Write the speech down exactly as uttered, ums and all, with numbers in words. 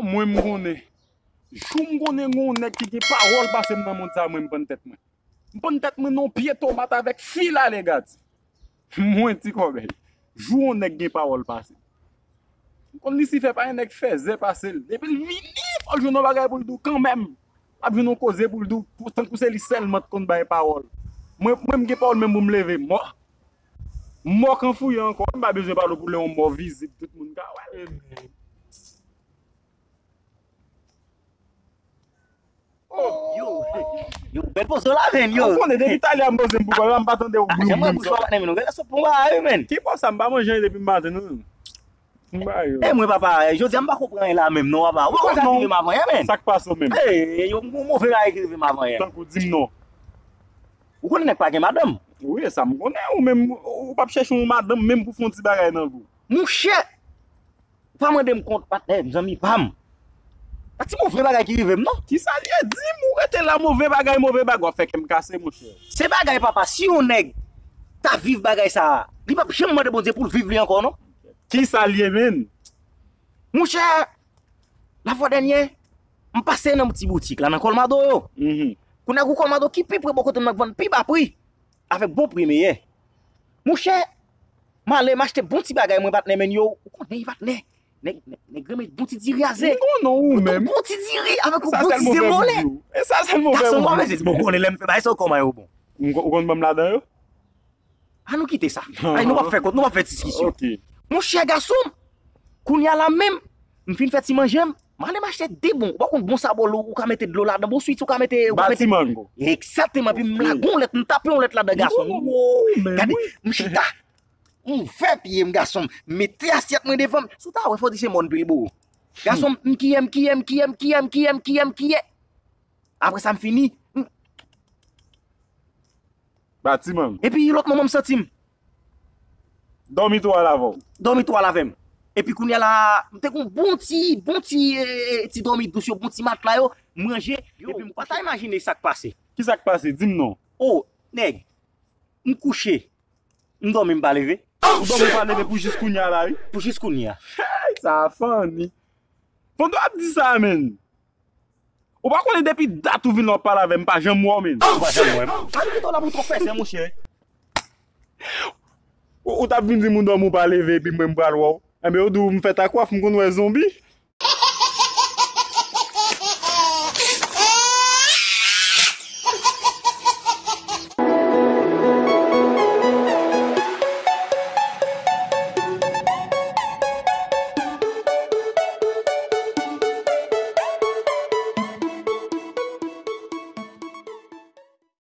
Mwen m konnen. Jou m konnen gen yon nèg ki gen pawòl pase m nan mond sa, mwen m pann tèt mwen. M pann tèt mwen nan yon pye tomat avèk fil alegati. Mwen ti kòbèy. Jou yon nèg gen pawòl pase m. M konn Lisifè pa yon nèg fèzè pase l. Depi l vini, fò l jwenn yon bagay pou l di w kanmenm. L ap jwenn yon koze pou l di w, pou, tankou se li sèlman t konn bay pawòl. Mwen, mwen m gen pawòl menm pou m leve mò. Mò k anfouye ankò, m pa bezwen pale w pou lè yon mò vizib, tout moun ka wè l. Yo, yo, bèl poze w la, men, yo. Ou konnen, depi talè a m poze m pou pale, m pa tande w Ah, janm wè bouch ou patnè, men, nou gen lè sot pou bagay, men. Ki bò sa, m pa manje anyen depi maten, non. M ba yo. E mwen, papa, jodi a m pa konprann anyen la menm, non, papa. Ou pa konn sa ki rive m avan yè, men. Sa k pase w menm? E, yo, yon move bagay ki rive m avan yè. Tankou, di m non. Ou konnen nèg pa gen madanm. Wi, e sa m konnen, ou menm, ou p ap chèche yon madanm menm pou fè yon ti bagay nan vi w. Monchè, ou pa mande m kont, patnè, zanmi pa m. Pa ti move bagay ki rive m, non. Kisa l ye? Di m, ou rete la, move bagay, move bagay, w ap fè kè m kase, monchè. Se bagay, papa, si yon nèg ta viv bagay sa a, li p ap janm mande Bondye pou l viv li ankò, non. Kisa l ye, menn? Monchè, lafwa dènyè, m pase nan ti boutik la, nan Kòlmado yo. Mhm. Kounye a, gon Kòlmado ki pi pre bò kote m nan k vann pi ba pri, avèk bon pri meyè. Monchè, m ale, m achte bon ti bagay, mwen, patnè, men yo, ou konnen, patnè, nèg, nèg, nèg renmen bon ti diri aze. M konnen ou menm. Bon ti diri avèk yon Sa bon sèl ti move zemole. pou di w. E sa sèl move Gason, pou mwen, di se bon konnen lè m fè bagay sa, kòman yo bon. Ou konn banm ladan yo? A nou kite sa. Ay, nou p ap fè kont, nou p ap fè diskisyon. Ok. Monchè gason, kounye a la menm, m fin fè ti manje m, m ale m achte de bon. Ou pa konn bon sa bò, ou ka mete dlo ladan, bon swit, ou ka mete, ou ka mete Batimango. Egzakteman, epi m lage yon lèt, m tape yon lèt ladan gason. Wi, men Gade, wi. M chita, m ouvè pye m gason, m mete asyèt mwen devan m. Si w ta wè, fò di se mòn pil bo. Gason, m kiye, m kiye, m kiye, m kiye, m kiye, m kiye, m kiye. Apre sa, m fini. M- Batimango. Epi lòt moman, m santi m Dòmi tou al avè w. Dòmi tou al avè m. Epi kounye a la, m te gon bon ti, bon ti, eh, eh, ti dòmi dous yo, bon ti matla yo, m ranje. Epi m pa ta imajine sa k pase. Kisa k pase? Di m non. O, nèg, m kouche, m dòmi, m pa leve. Ou dòmi pa leve pou jis kounye a la, wi. Pou jis kounye a. Hey, sa funny. Pandan w ap di sa, menn. Ou pa konnen depi dat ou vin la w ap pale avè m, m pa janm wè w, menn. Ou pa janm wè m. Ann kite w la pou twòp fè sè, monchè. Ou, ou t ap vin di m ou dòmi ou pa leve epi mwen m pral wè w. Enben, ou di w m fèt ak waf, m konn wè zonbi.